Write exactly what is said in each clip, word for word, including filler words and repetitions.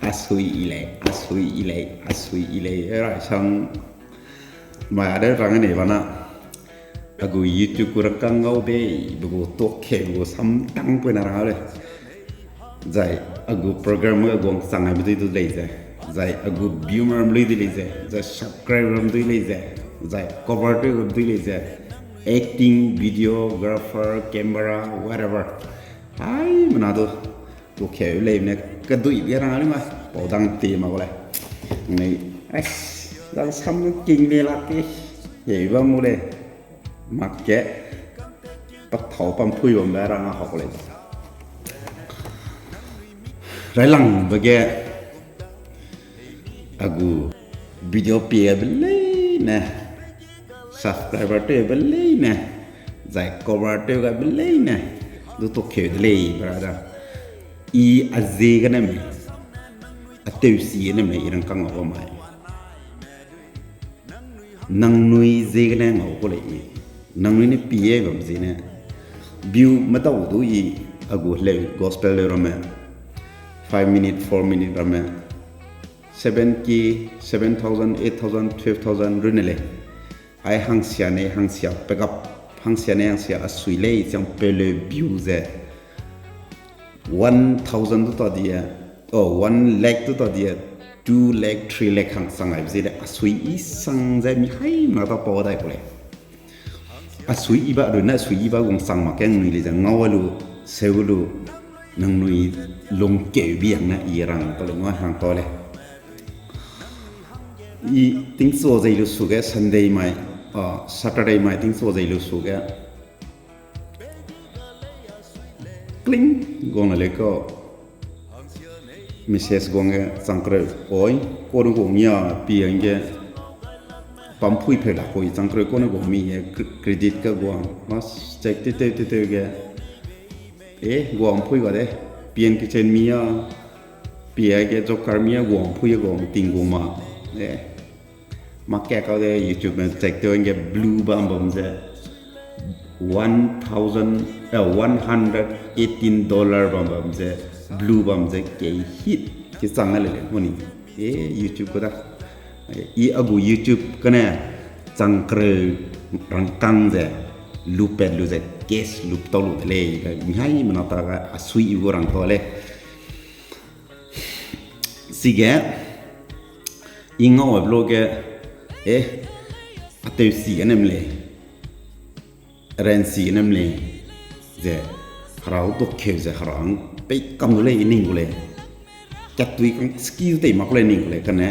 Asui i lei, asui i lei, asui i lei, e rai sang. Mai ade rang ne bana. A gu YouTube gu rangkâng ngau bei, be gu talk ke be gu samtang pui na rang lei. Zai a gu program a guang chang ai medui du lei ze. Zai a gu viewer medui du lei ze. Zai subscriber medui lei ze. Zai cover tew medui lei ze. Acting, videographer, camera, whatever. Ai, mena du. Gu keu lei ne, kedui ge rang lei ma, pau dang ti ma gu lei. Nei, ai, dang sam king ne la ti. Ye bam gu lei. Mak ke, pa thau pam pui bam be rang a hau gu lei. Railangbe ge, a gu video pie be leine, subscriber tew be leine, zai cover tew ga be leine, du tu keu de lei, brother. I a ziegene mei, a tewsi gene mei, i rangkâng ngau bam mai. Nangnui ziegene ngau ku lei i. Nangnui ne pie bam ziegene. View medau du i a gu heleu gospel leu ramme. Five minute, four minute ramme. Seven K, seven thousand, eight thousand, twelve thousand rune lei. Ai hangsia ne hangsia pegap, hangsia ne hangsia a sui lei chang pe leu view ze. One thousand du ta die, oh, one lakh du ta die, two lakh, three lakh hang sang ai ze le, a sui i sang ze mi hai na ta pau dai ku lei. A sui i ba, rune a sui i ba guang sang mak ke nui lei ze ngau lu, seu lu, nangnui lungkeu bi hang ne i rang ta lu ngau hang ta lei. I tingchu zei lu su ge Sunday mai, ah, Saturday mai tingchu zei lu su ge. Kling, guang le kau. Message guang ge changkreu, oi, kone guang ya, pi hangge. Pampui pheu la koi changkreu, kone guang mi ge cre-, credit ge guang. Mas check tew tew tew tew ge. E, guang pui ga de. P N Kitchen mi ya. Pi hangge job card mi ya guang pui ya guang ting guang ma. E. Mak ke kau de YouTube me check tew hangge blue bam bam ze one thousand, eh, one hundred eighteen dollar bam bam ze blue bam ze kei hit ke chang le le moni. E YouTube ko da. I a gu YouTube kane changkreu rangkâng ze lupat lu ze cash lup tau lu de lei. Mihai mena ta ga a sui i gu rang tau lei. Sige, i ngau ai vlog ge, eh, a tewsi ge nem lei, ransi ge nem lei, ze, herau tok keu ze herau hang pei kam lu lei i ning gu lei. Katui kang skill tei mak lei ning gu lei kane,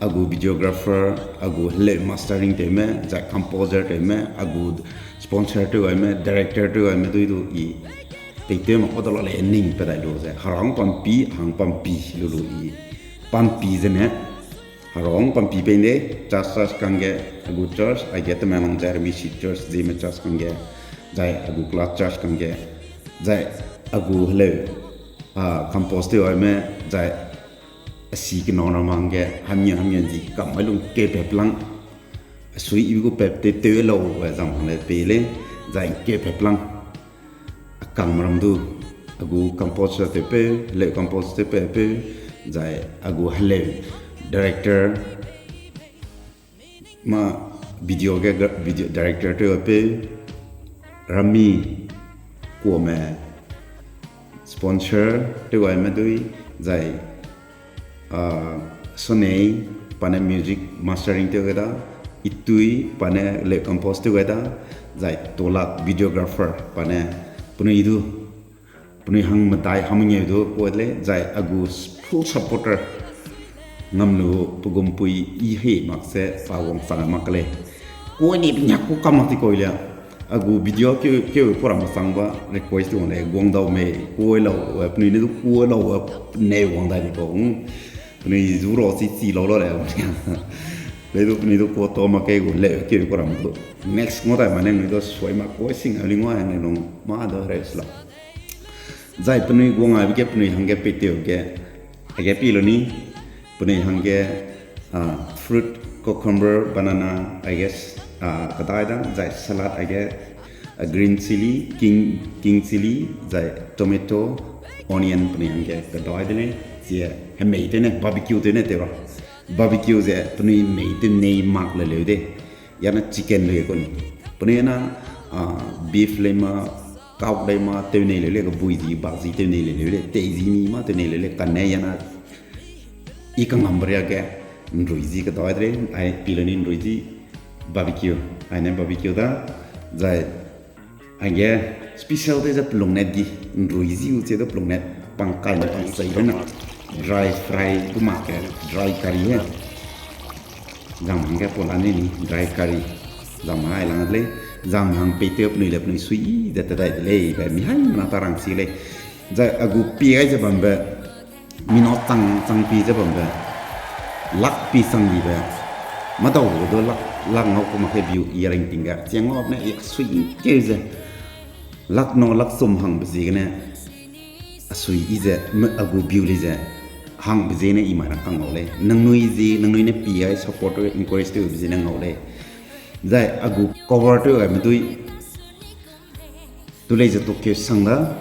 a gu videographer, a gu heleu mastering tewme, zai composer tewme, a gu sponsor tew gaime, director tew gaime dui du i, tei tew mak kau da la lei ning pe dai lu ze, herau hang pampi, hang pampi lu lu i, pampi zene, herau hang pampi pei de, church church kangge, a gu church, aige Tamenglong Jeremy Seed Church, Zeme church kangge, zai a gu class church kangge, zai a gu heleu, a, compose tew gaime, zai a si kenau ra mang ge, hamnge hamnge zi kam mai lung keu pep lang. A sui i gu pep tew tew lau, e, zang hang le pei lei, zai keu pep lang. A kang ram du, a gu compose tewpeu, heleu compose tewpeu peu, zai a gu heleu director, ma video ge ga-, video director tew peu, Rami, kuame sponsor tew gaime dui, zai a, Sonei, pa ne music mastering tew gai da, Itui, pa ne le compose tew gai da, zai Tolak videographer, pa ne penui du, penui hang medai hamngeu du kua de lei, zai a gu full supporter, ngam lu pe gumpui i hei mak ze pa wangchang mak lei. Kua ni pe nyak ku kam mak ti kau lia. A gu video keu, keu kua ram chang ba request wang lei, guang dau mei, kua lau, e, penui ne du kua lau, e, ne wang dai di kau. Penui zu ro chi chi lau lau lei. Lei du penui du kua tau mak ke gu leu keu kua ram du. Next ngau dai ma ne nui du suai mak kua sing a li ngua ne lung ma du rest lau. Zai penui guang aibe ge penui hangge peitew ge, aige pi lu ni, penui hangge, ah, fruit, cucumber, banana, aige, ah, kedai da, zai salad aige, ah, green chilli, king, king chilli, zai tomato, onion penui hangge kedai de lei, zie hemei tew ne, barbecue tew ne tew ra. Barbecue ze penui mei tew nei mak le leu de. Yane chicken lui kun. Penui na, ah, beef lei ma, cow lei ma, tew nei leu lei, kebui zi, bak zi tew nei leu lei, tei zi mi ma tew nei leu lei, kane yane i kangambe ria ge, nrui zi kedai de lei, ai pi le ni nrui zi barbecue, ai ne barbecue da, zai, aige special de ze pelung ne di, nrui zi u che de pelung ne, pang kai ne pang sei rena, dry fry du mak ke, dry curry he. Zangme hangge pau la ni ni, dry curry. Zangme ai lang de lei, zangme hang pei tew penui le penui sui de te dai de lei, be mi haimena ta rang si lei. Zai a gu pi gai ze bambe, mi na chang, chang pi ze bambe, lak pi chang dibe, madau du lak, lak ngau ku mak ke view i ring ting ge, chiang ngau ne i sui keu ze, lak nau lak chum hangbe ziegene, a sui i ze, me a gu view lei ze, hangbe ziegene i mai rang kang ngau lei. Nangnui zi, nangnui ne pi gai support, encourage tewbe ziegene ngau lei. Zai a gu cover tew gaime dui, du lei ze tukeu sang da,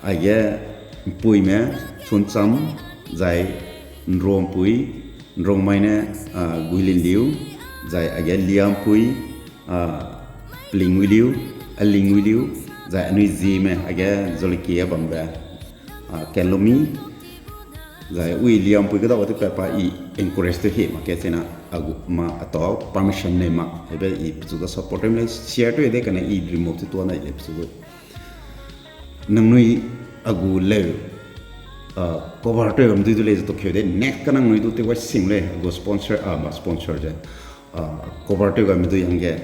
aige mpuime, Chuncham, zai nruampui, nruangmai ne, ah, Guilinliu, zai aige Liampui, ah, Pelingwiliu, Alingwiliu, zai anui zieme, aige Zoliki a bambe, ah, Kenlomi, zai ui Liampui kedau tew pa pa i encourage tew he mak ke chena a gu ma a tau permission nei mak, hebe i pechu da support tew lei, share tew de kane i remove tew tua nai lei pechu du. Nangnui a gu leu, ah, cover tew bam dui du lei ze tukeu de, next ka nangnui du tew gai sing lei, a gu sponsor, ah, ma sponsor ze, ah, cover tew gaime dui hangge,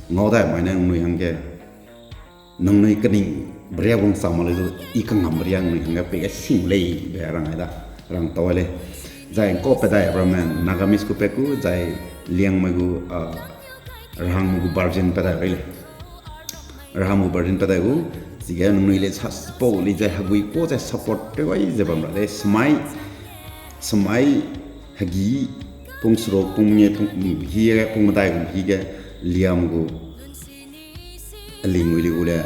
ngau dai mai ne nangnui hangge, nangnui kening beria wangchang mak lei du, i kangam beria nangnui hangge pei gai sing lei be rang ai da, rang tau lei. Zai ngkau pe dai ramme, Nagamese gu pe ku, zai Liangmai gu, ah, Rahangme gu version pe dai gai lei. Rahangme gu version pe dai gu, chige nangnui le sa pau lei zai hegui ka ze support tew gai ze bam ra lei, smai, smai hegi, pung seruk, pung menge, pung, hige, pung medai gu hige, Liam gu, Alingwiliu gu le,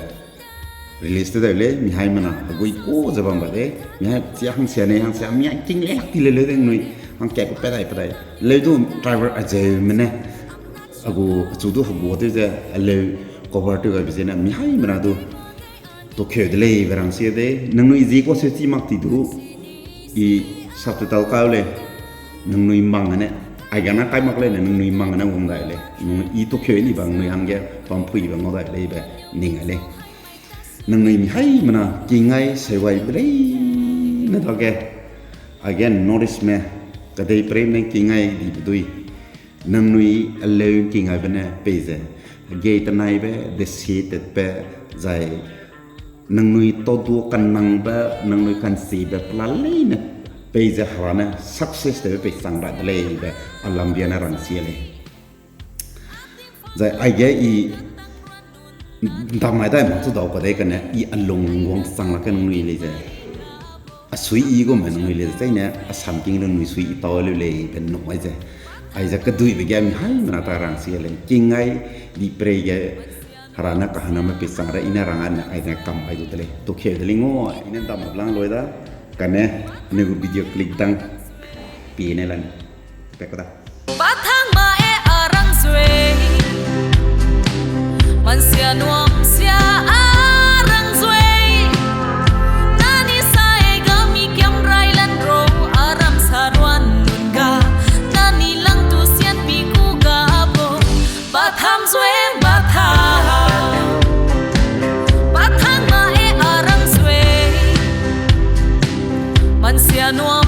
release tew dai lei, mi haimena, hegui ka ze bam ra lei, mi hai, chia hangsia ne, hangsia, mi hai king lei, hak ti le leu de nangnui, hangkat gu pe dai, pe dai, leu du driver a zeume ne, a gu, achu du hegu tew ze, aleu cover tew gaibe ziegene, mi haimena du, tukeu de lei be rang si de, nangnui zi ka seu chi mak ti du, i subtitle kau lei, nangnui mang ne, aigene kai mak lei ne, nangnui mang ne wang dai lei, nangnui i tukeu ni bang nangnui hangge, pampui be ngau dai lei be, ning ai lei. Nangnui mi haimena, king ai, seu ai be lei, ne dage, again, notice me, kedei prei ne king ai dibe dui. Nangnui aleu king aibe ne peize, hegei tenaibe, desie tetbe, zai nangnui tau du kanangbe, nangnui kansibe pela leine peize hera ne success tewbe pei chang ra de lei be, a lambia ne rang si lei. Zai aige i ndam mai dai mak chu dau pa dei kane i a lung wangchang lak ge nangnui lei ze. A sui i gume nangnui lei ze, chaine a samking nangnui sui i tau leu lei be nu ai ze. Aize keduibe ge mi haimena ta rang si lei. King ai di prei ge hera ne kahaname pei chang ra i ne rang ane aize kam ai du de lei. Tukeu de lei ngau, i ne ndam blang loi da. Kane anui gu video click dang. Pie ne lan. Pe ku da. Bathang ma e a rang zui, mansia nuam sia a rang zui. Nani sa e ga mi kiam rai lan ro, a ram sa ruan nun ga. Nani lang tu sian pi ku ga bo, bathang zui bathang. Bathang ma e a rang zui, mansia nuam